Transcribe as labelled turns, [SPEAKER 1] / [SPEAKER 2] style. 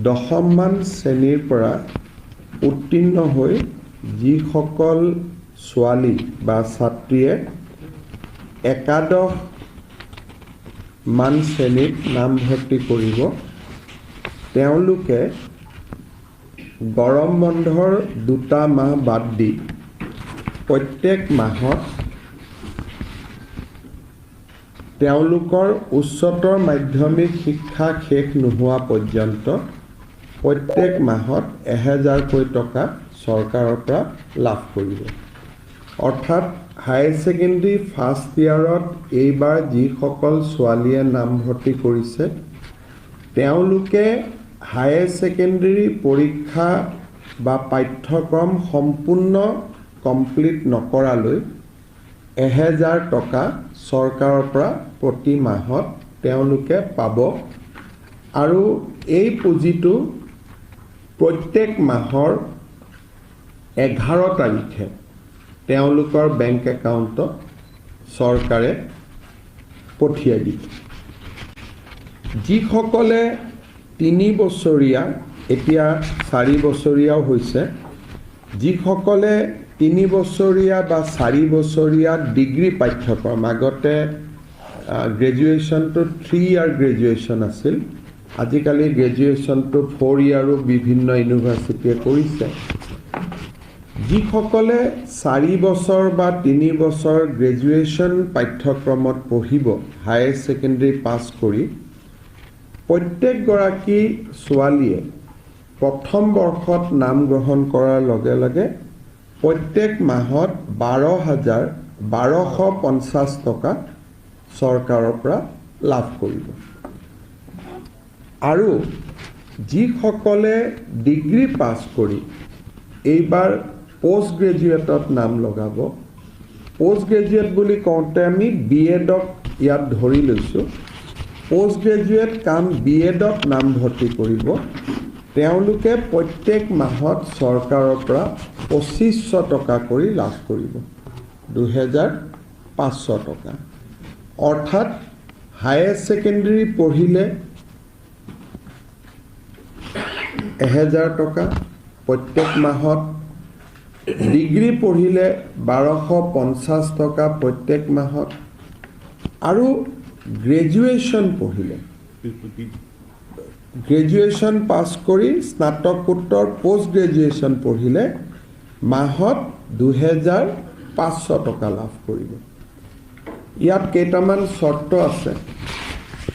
[SPEAKER 1] দশমমান শ্ৰেণীৰ পৰা উত্তীৰ্ণ হৈ যিসকল ছোৱালী বা ছাত্ৰীয়ে একাদশ মান শ্ৰেণীত নামভৰ্তি কৰিব, তেওঁলোকে গৰম বন্ধৰ 2টা মাহ বাদ দি প্ৰত্যেক মাহত তেওঁলোকৰ উচ্চতৰ মাধ্যমিক শিক্ষা শেষ নোহোৱা পৰ্যন্ত প্ৰত্যেক মাহত 1000কৈ টকা চৰকাৰৰ পৰা লাভ কৰিব। অৰ্থাৎ হায়াৰ ছেকেণ্ডেৰী ফাৰ্ষ্ট ইয়াৰত এইবাৰ যিসকল ছোৱালীয়ে নামভৰ্তি কৰিছে, তেওঁলোকে হায়াৰ ছেকেণ্ডেৰী পৰীক্ষা বা পাঠ্যক্ৰম সম্পূৰ্ণ কমপ্লিট নকৰালৈ 1000 টকা চৰকাৰৰ পৰা প্ৰতি মাহত তেওঁলোকে পাব আৰু এই পুঁজিটো প্ৰত্যেক মাহৰ 11 তাৰিখে তেওঁলোকৰ বেংক একাউণ্টত চৰকাৰে পঠিয়াই দিব। যিসকলে 3 বছৰীয়া, এতিয়া 4 বছৰীয়াও হৈছে, যিসকলে 3 বছৰীয়া বা 4 বছৰীয়া ডিগ্ৰী পাঠ্যক্ৰম, আগতে গ্ৰেজুৱেশ্যনটো 3 ইয়াৰ গ্ৰেজুৱেশ্যন আছিল, আজিকালি গ্ৰেজুৱেশ্যনটো 4 ইয়াৰো বিভিন্ন ইউনিভাৰ্চিটিয়ে কৰিছে। যিসকলে 4 বছৰ বা 3 বছৰ গ্ৰেজুৱেশ্যন পাঠ্যক্ৰমত পঢ়িব হায়াৰ ছেকেণ্ডেৰী পাছ কৰি, প্ৰত্যেকগৰাকী ছোৱালীয়ে প্ৰথম বৰ্ষত নাম গ্ৰহণ কৰাৰ লগে লগে প্ৰত্যেক মাহত 12,1250 টকা চৰকাৰৰ পৰা লাভ কৰিব। আৰু যিসকলে ডিগ্ৰী পাছ কৰি এইবাৰ পষ্ট গ্ৰেজুৱেটত নাম লগাব, পষ্ট গ্ৰেজুৱেট বুলি কওঁতে আমি বি এডক ইয়াত ধৰি লৈছোঁ, পষ্ট গ্ৰেজুৱেট কাম বি এডত নামভৰ্তি কৰিব, তেওঁলোকে প্ৰত্যেক মাহত চৰকাৰৰ পৰা 2500 টকা কৰি লাভ কৰিব, 2500 টকা। অৰ্থাৎ হায়াৰ ছেকেণ্ডেৰী পঢ়িলে 1000 টকা প্ৰত্যেক মাহত, ডিগ্ৰী পঢ়িলে 1250 টকা প্ৰত্যেক মাহত, আৰু গ্ৰেজুৱেশ্যন পঢ়িলে, গ্ৰেজুৱেশ্যন পাছ কৰি স্নাতকোত্তৰ পষ্ট গ্ৰেজুৱেশ্যন পঢ়িলে মাহত 2500 টকা লাভ কৰিব। ইয়াত কেইটামান চৰ্ত আছে।